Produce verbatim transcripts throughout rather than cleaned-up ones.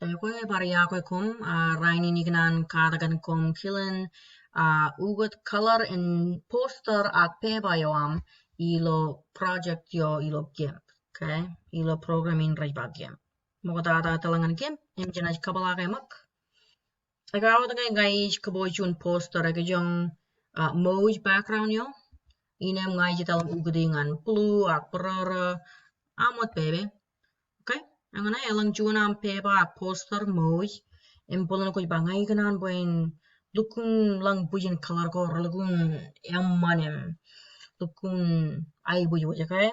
Ekwe bar iọkwe koṃ, ah, rainin ikōṇaan katakin koṃ kilen, ah, ukōt color in poster ak pepa eo aṃ ilo project eo ilo GIMP, okay? Ilo program in rej ba GIMP. Ṃoktata etal ñan GIMP, im jenaaj kōpeḷḷọk eṃōk. Ekwe, aō wōt ñe ña ij kōpooje juon poster, ekwe, ej juon, ah, ṃooj background eo. Innām ña ij etal ukōti ñan blue ak bōrōrō, aṃ wōt pepe. Okay, eñṇe elōñ juon aṃ pepa ak poster ṃooj. Im bōlen kwōj ba ña ikōṇaan bwe in lukkuun lōñ bwijin color ko relukkuun eṃṃan im lukkuun aibwijwij, okay?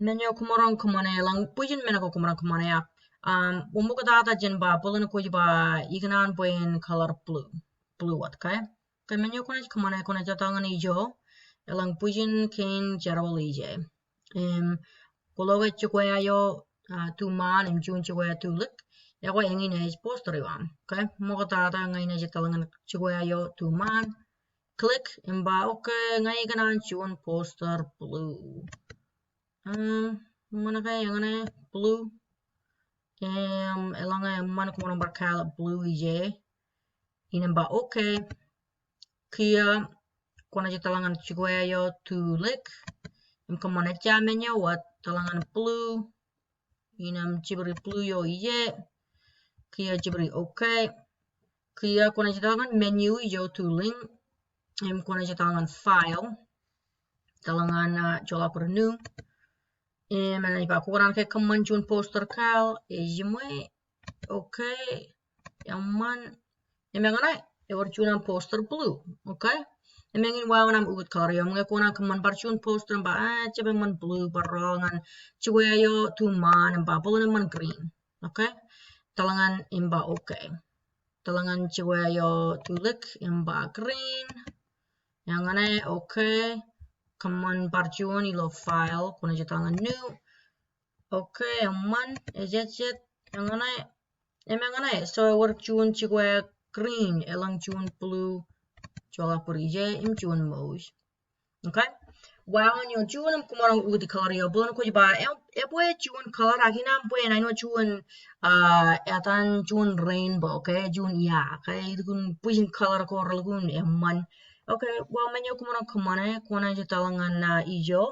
Men eo kwōmaroñ kōṃṃane, elōñ bwijin men ko kwōmaroñ kōṃṃane ak, um, ṃoktata jen ba bōlen kwōj ba ikōṇaan bwe in color blue, blue wōt, okay? Ke men eo kwōnaaj kōṃṃane, kwōnaaj etal ñan ijo, elōñ bwijin kein jerbal ije. Im, kwōlo ke jikuwe eo, ah, tuṃaan, im juon jikuwe tulik. Ekwe eñin ej poster eo aṃ. Okay, ṃoktata ña inaaj etal ñan jikuwe eo tuṃaan. Click, im ba, okay, ña ikōṇaan juon poster blue. Um, ṃōṇōṇō ke eñṇe blue. Im, elōñ eṃṃan kwōmaroñ bar kāālōt blue ije. Innām ba, okay. Kiiō, kwōnaaj etal ñan jikuwe eo tulik. Im kōṃṃan ejja men eo wōt, etal ñan blue. Innām jibri blue eo ije. Kiiō jibri okay. Kiiō kwōnaaj etal ñan menu ijo tuliñ. Im kwōnaaj etal ñan file. Etal ñan, ah, joḷọk bōd new. Im enaaj ba kwōkōṇaan ke kōṃṃan juon poster kaal, ejiṃwe, okay, eṃṃan, im eñṇe, ewōr juon aṃ poster blue, okay? Im eñin wāween aṃ ukōt color eo, im ñe kwōkōṇaan kōṃṃan bar juon poster im ba, ah, jab eṃṃan blue, bar rọọl ñan jikuwe eo tuṃaan, im ba bōlen eṃṃan green, okay? Etal ñan im ba okay. Etal ñan jikuwe eo tulik, im ba green. Eñṇe, okay. Kōṃṃan bar juon ilo file, kwōnaaj etal ñan new. Okay, eṃṃan, ejejjet, eñṇe, im eñṇe. So ewōr juon jikuwe green, elōñ juon blue, joḷọk bōd ije, im juon ṃooj. Okay. Wāween eo juon im kwōmaroñ ukōti color eo, bōlen kwōj ba, e, ebwe juon color ak innām bwe en āinwōt juon, ah, etan juon rainbow, okay, juon ia, okay, ilukkuun bwijin color ko relukkuun eṃṃan. Okay, well, men eo kwōmaroñ kōṃṃane, kwōnaaj etal ñan, ah, ijo,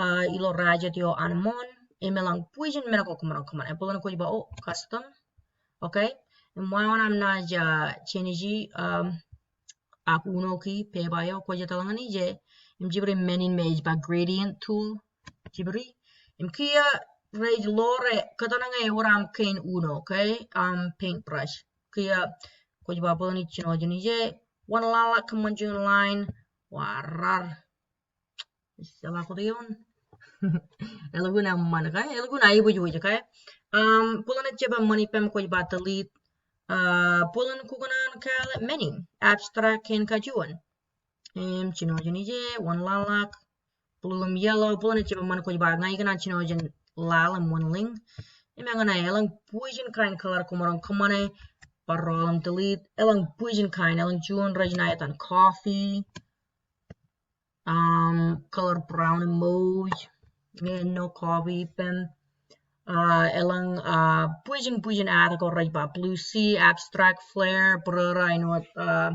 ah, ilo rajet eo anemon, im elōñ bwijin men ko kwōmaroñ kōṃṃane, bōlen kwōj ba, oh, custom, okay, im wāween aṃ naaj, ah, change, um, ak uno ki pepa eo, kwōj etal ñan ije, im jibri men in me ej ba gradient tool, jibri, im kiiō rej ḷoore, kōttar ñe ewōr aṃ kein uno, okay, aṃ paintbrush. Kiiō kwōj ba bōlen ij jino jān ije, wanlaḷḷọk kōṃṃan juon line, warrar. Ej jeḷā kōttar eoon. Elukkuun eṃṃan, okay? Elukkuun aibwijwij, okay? Um, bōlen ejjab eṃṃan ippaṃ kwōj ba delete. Uh, bōlen kwōkōṇaan kāālōt men in. Abstract kein kajuon. Im jino jān ije, wanlaḷḷọk. Blue im yellow, bōlen ejjab eṃṃan kwōj ba ña ikōṇaan jino jān laḷ im wōnliñ. Im eñṇe elōñ bwijin kain color kwōmaroñ kōṃṃane. Bar rọọl im delete. Elōñ bwijin kain, elōñ juon rej ṇa etan coffee. Um, color brown im ṃooj, ñe ennọ coffee ippān. Uh, elōñ, uh, bwijin, bwijin ad ko rej ba blue sea, abstract flare, bōrōrō āinwōt, uh,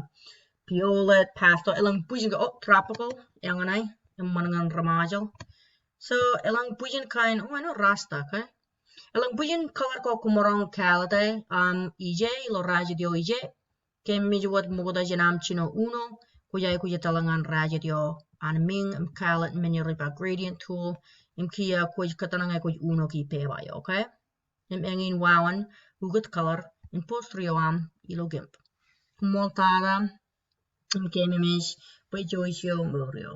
violet, pastel, elōñ bwijin, oh, tropical, eñṇe, eṃṃan ñan ri-Ṃajeḷ. So, elōñ bwijin kain, oh, āinwōt rasta, okay? Elōñ bwijin color ko kwōmaroñ kāālōte, um, ije, ilo rajet eo ije, Kōmij wōt ṃokta jān aṃ jino uno, kwōj aikuj etal ñan rajet eo anemān im kāālōt men eo rej ba gradient tool, im kiiō kwōj kōttar ñe kwōj uno ki pepa eo, okay? Im eñin wāween ukōt color in poster eo aṃ ilo GIMP. Koṃṃool tata, im kōmij bwe jouj eo mour eo.